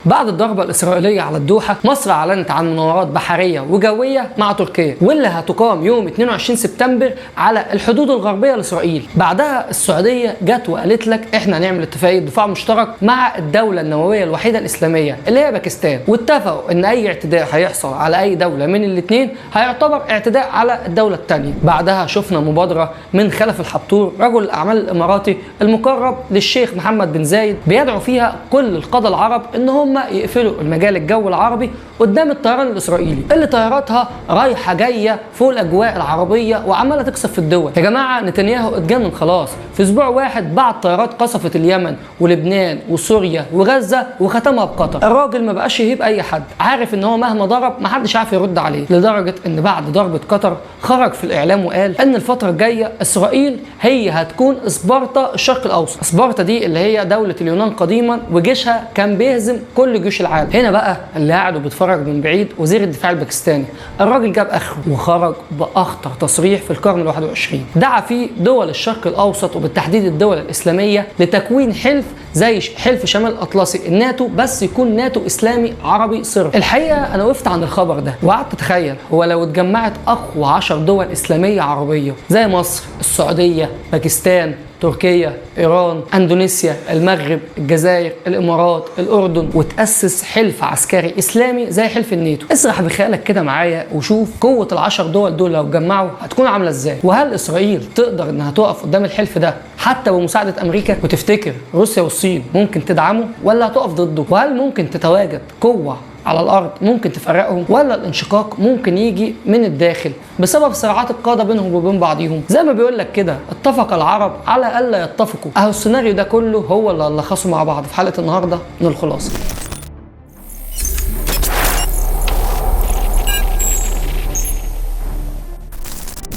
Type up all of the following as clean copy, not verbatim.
بعد الضربة الاسرائيلية على الدوحة، مصر اعلنت عن مناورات بحرية وجويه مع تركيا، واللي هتقام يوم 22 سبتمبر على الحدود الغربية لاسرائيل. بعدها السعودية جت وقالت لك احنا هنعمل اتفاقية دفاع مشترك مع الدولة النووية الوحيدة الاسلامية اللي هي باكستان، واتفقوا ان اي اعتداء هيحصل على اي دولة من الاثنين هيعتبر اعتداء على الدولة الثانية. بعدها شفنا مبادرة من خلف الحبتور رجل الاعمال الاماراتي المقرب للشيخ محمد بن زايد، بيدعو فيها كل القادة العرب ان هم يقفلوا المجال الجوي العربي قدام الطيران الاسرائيلي اللي طياراتها رايحة جاية فوق الاجواء العربية وعماله تقصف في الدول. يا جماعة نتنياهو اتجنن خلاص، في اسبوع واحد بعت طيارات قصفت اليمن ولبنان وسوريا وغزة وختمها بقطر. الراجل ما بقاش يهيب اي حد، عارف ان هو مهما ضرب ما حدش عارف يرد عليه، لدرجة ان بعد ضربه قطر خرج في الاعلام وقال ان الفترة الجاية اسرائيل هي هتكون اسبارتا الشرق الاوسط. اسبارتا دي اللي هي دولة اليونان قديما، وجيشها كان بيهزم كل جيوش العالم. هنا بقى اللي قاعد وبيتفرج من بعيد وزير الدفاع الباكستاني، الراجل جاب اخره وخرج باخطر تصريح في القرن ال21، دعا فيه دول الشرق الاوسط وبالتحديد الدول الاسلامية لتكوين حلف زي حلف شمال الاطلسي الناتو، بس يكون ناتو اسلامي عربي صرف. الحقيقة انا وقفت عند الخبر ده وقعدت اتخيل هو لو اتجمعت اقوى 10 دول اسلامية عربية زي مصر، السعودية، باكستان، تركيا، ايران، اندونيسيا، المغرب، الجزائر، الامارات، الاردن، وتاسس حلف عسكري اسلامي زي حلف الناتو. اسرح بخيالك كده معايا وشوف قوة العشر دول دول لو اتجمعوا هتكون عامله ازاي، وهل اسرائيل تقدر انها تقف قدام الحلف ده حتى بمساعدة امريكا؟ وتفتكر روسيا والصين ممكن تدعمه ولا هتقف ضده؟ وهل ممكن تتواجد قوة على الارض ممكن تفرقهم، ولا الانشقاق ممكن يجي من الداخل بسبب صراعات القادة بينهم وبين بعضهم؟ زي ما بيقول لك كده، اتفق العرب على الا يتفقوا. اهو السيناريو ده كله هو اللي هنلخصه مع بعض في حلقة النهارده من الخلاصة.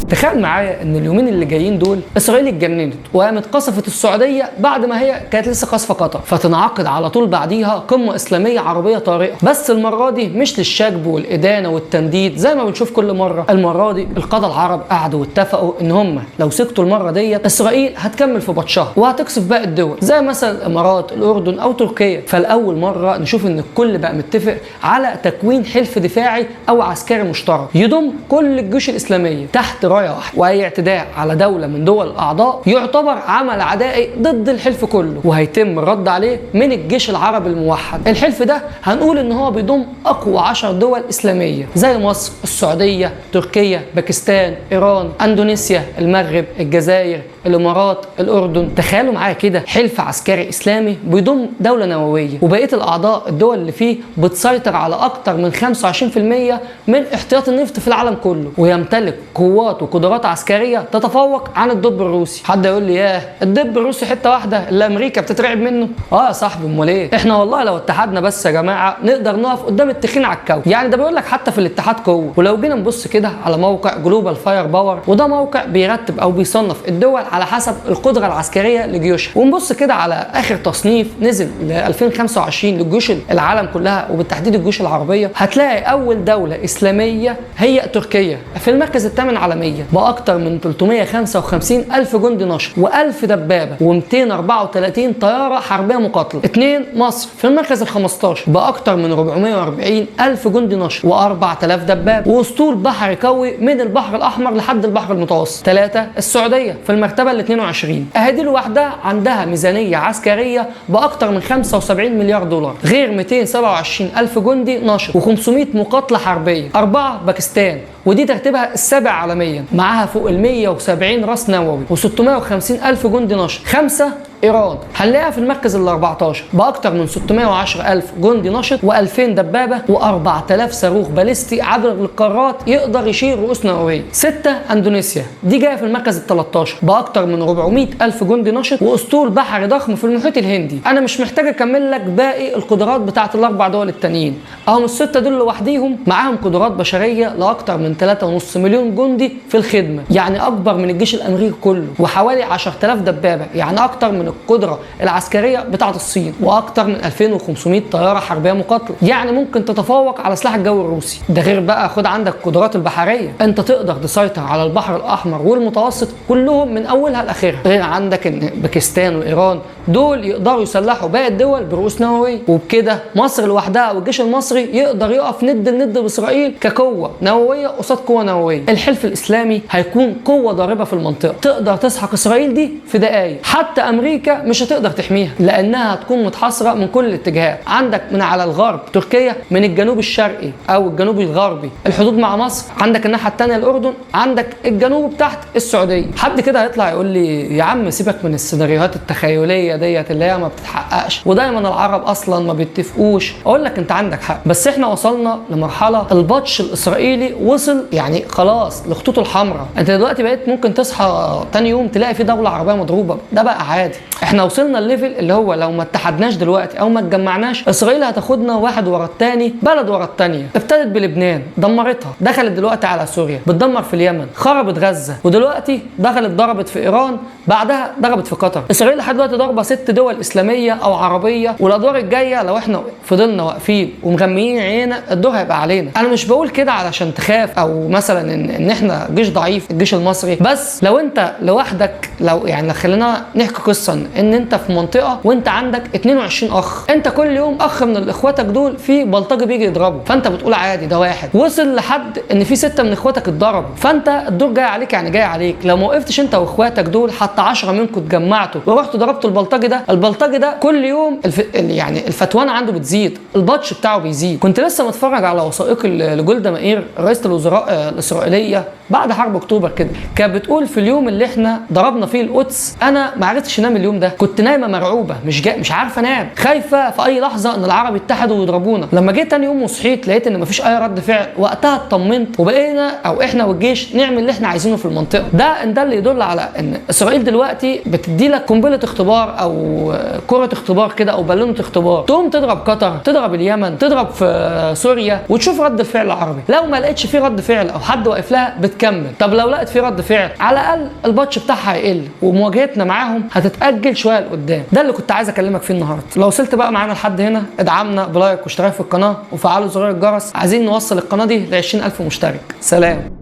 تخيل معايا ان اليومين اللي جايين دول اسرائيل اتجننت وقامت قصفت السعودية بعد ما هي كانت لسه قصفه قطر، فتنعقد على طول بعديها قمة اسلامية عربية طارئة، بس المرة دي مش للشجب والادانه والتنديد زي ما بنشوف كل مرة. المرة دي القادة العرب قعدوا واتفقوا ان هم لو سكتوا المرة ديت اسرائيل هتكمل في بطشها وهتقصف باقي الدول زي مثلا الامارات، الاردن او تركيا. فلاول مرة نشوف ان الكل بقى متفق على تكوين حلف دفاعي او عسكري مشترك يضم كل الجيوش الاسلامية تحت رايه واحدة، واي اعتداء على دولة من دول الاعضاء يعتبر عمل عدائي ضد الحلف كله، وهيتم الرد عليه من الجيش العربي الموحد. الحلف ده هنقول ان هو بيضم اقوى 10 دول اسلامية زي مصر، السعودية، تركيا، باكستان، ايران، اندونيسيا، المغرب، الجزائر، الامارات، الاردن. تخيلوا معايا كده حلف عسكري اسلامي بيضم دولة نووية، وبقية الاعضاء الدول اللي فيه بتسيطر على اكتر من 25% من احتياط النفط في العالم كله، ويمتلك قوات وقدرات عسكرية تتفوق عن الدب الروسي. حد يقول لي ياه الدب الروسي حتة واحدة اللي امريكا بتترعب منه؟ اه يا صاحبي امال ايه؟ احنا والله لو اتحدنا بس يا جماعة نقدر نقف قدام التخين على الكوكب. يعني ده بيقول لك حتى في الاتحاد قوة. ولو جينا نبص كده على موقع Global Firepower، وده موقع بيرتب او بيصنف الدول على حسب القدرة العسكرية لجيوشها، ونبص كده على اخر تصنيف نزل ل 2025 لجيوش العالم كلها وبالتحديد الجيوش العربية، هتلاقي اول دولة اسلامية هي تركيا في المركز الثامن عالميا باكثر من 355 الف جندي نشط و1000 دبابة و234 طيارة حربيه مقاتله. اثنين مصر في المركز ال15 باكثر من 440 الف جندي نشط و4000 دبابة واسطول بحري قوي من البحر الاحمر لحد البحر المتوسط. ثلاثة السعودية في المرتبة ال22، اهي لوحدها عندها ميزانية عسكرية باكثر من 75 مليار دولار، غير 227 الف جندي نشط و500 مقاتله حربيه. اربعة باكستان، ودي ترتيبها السابع عالميا، معاها فوق ال 170 راس نووي و650 الف جندي نشط. خمسة ايران هنلاقيها في المركز ال 14 باكثر من 610 الف جندي نشط و2000 دبابة و4000 صاروخ باليستي عبر القارات يقدر يشيل رؤوس نووية. ستة اندونيسيا دي جاية في المركز ال 13 باكثر من 400 الف جندي نشط واسطول بحري ضخم في المحيط الهندي. انا مش محتاج اكمل لك باقي القدرات بتاعه الاربع دول التانيين، اهم الستة دول لوحديهم معاهم قدرات بشرية لاكثر من 3.5 مليون جندي في الخدمة، يعني اكبر من الجيش الامريكي كله، وحوالي 10000 دبابة، يعني اكثر من القدرة العسكرية بتاعه الصين، واكثر من 2500 طيارة حربيه مقاتله، يعني ممكن تتفوق على سلاح الجو الروسي. ده غير بقى خد عندك القدرات البحرية، انت تقدر تسيطر على البحر الاحمر والمتوسط كلهم من اولها لاخرها. غير عندك ان باكستان وايران دول يقدروا يسلحوا باقي الدول برؤوس نووية، وبكده مصر لوحدها والجيش المصري يقدر يقف ند لند باسرائيل كقوة نووية قصاد قوة نووية. الحلف الاسلامي هيكون قوة ضاربه في المنطقة، تقدر تسحق اسرائيل دي في دقائق. حتى امريكا مش هتقدر تحميها لانها هتكون متحاصره من كل الاتجاهات. عندك من على الغرب تركيا، من الجنوب الشرقي او الجنوب الغربي الحدود مع مصر، عندك الناحية الثانية الاردن، عندك الجنوب تحت السعودية. حد كده هيطلع يقول لي يا عم سيبك من السيناريوهات التخيلية ديت اللي هي ما بتتحققش، ودايما العرب اصلا ما بيتفقوش. اقول لك انت عندك حق، بس احنا وصلنا لمرحلة البطش الاسرائيلي وصل يعني خلاص لخطوطه الحمراء. انت دلوقتي بقيت ممكن تصحى تاني يوم تلاقي في دولة عربية مضروبة، ده بقى عادي. احنا وصلنا ال level اللي هو لو ما اتحدناش دلوقتي او ما اتجمعناش اسرائيل هتاخدنا واحد ورا الثاني، بلد ورا الثانية. ابتدت بلبنان دمرتها، دخلت دلوقتي على سوريا، بتدمر في اليمن، خربت غزة، ودلوقتي دخلت ضربت في ايران، بعدها ضربت في قطر. اسرائيل لحد دلوقتي ضربه 6 دول اسلامية او عربية، والادوار الجاية لو احنا فضلنا واقفين ومغميين عينينا الدور هيبقى علينا. انا مش بقول كده علشان تخاف او مثلا ان احنا جيش ضعيف الجيش المصري، بس لو انت لوحدك، لو يعني خلينا نحكي قصة ان انت في منطقة وانت عندك 22 اخ، انت كل يوم اخ من اخواتك دول في بلطجي بيجي يضربه، فانت بتقول عادي ده واحد. وصل لحد ان في 6 من اخواتك اتضربوا، فانت الدور جاي عليك، يعني جاي عليك. لو ما وقفتش انت واخواتك دول حتى 10 منكم اتجمعتوا ورحتوا ضربتوا البلطجي ده، البلطجي ده كل يوم يعني الفتوانه عنده بتزيد، البطش بتاعه بيزيد. كنت لسه متفرج على وثائقي لجولدا مائير رئيسة الوزراء الاسرائيلية بعد حرب اكتوبر كده، كانت بتقول في اليوم اللي احنا ضربنا فيه القدس انا ما عرفتش انام اليوم ده، كنت نايمة مرعوبه، مش عارفه انام، خايفة في اي لحظة ان العرب يتحدوا ويضربونا. لما جيت تاني يوم وصحيت لقيت ان مفيش اي رد فعل، وقتها اطمنت وبقينا او احنا والجيش نعمل اللي احنا عايزينه في المنطقة. ده اللي يدل على ان اسرائيل دلوقتي بتدي لك قنبلة اختبار او كره اختبار كده او بالونه اختبار، تقوم تضرب قطر، تضرب اليمن، تضرب في سوريا، وتشوف رد الفعل العربي. لو ما لقيتش فيه رد فعل او حد واقف لها بتكمل. طب لو لقت فيه رد فعل على الاقل البطش بتاعها هيقل ومواجهتنا معاهم هتتاجل شوية لقدام. ده اللي كنت عايز اكلمك فيه النهارده. لو وصلت بقى معانا لحد هنا ادعمنا ب like واشتراك في القناة وفعلوا زرار الجرس، عايزين نوصل القناة دي ل 20,000 مشترك. سلام.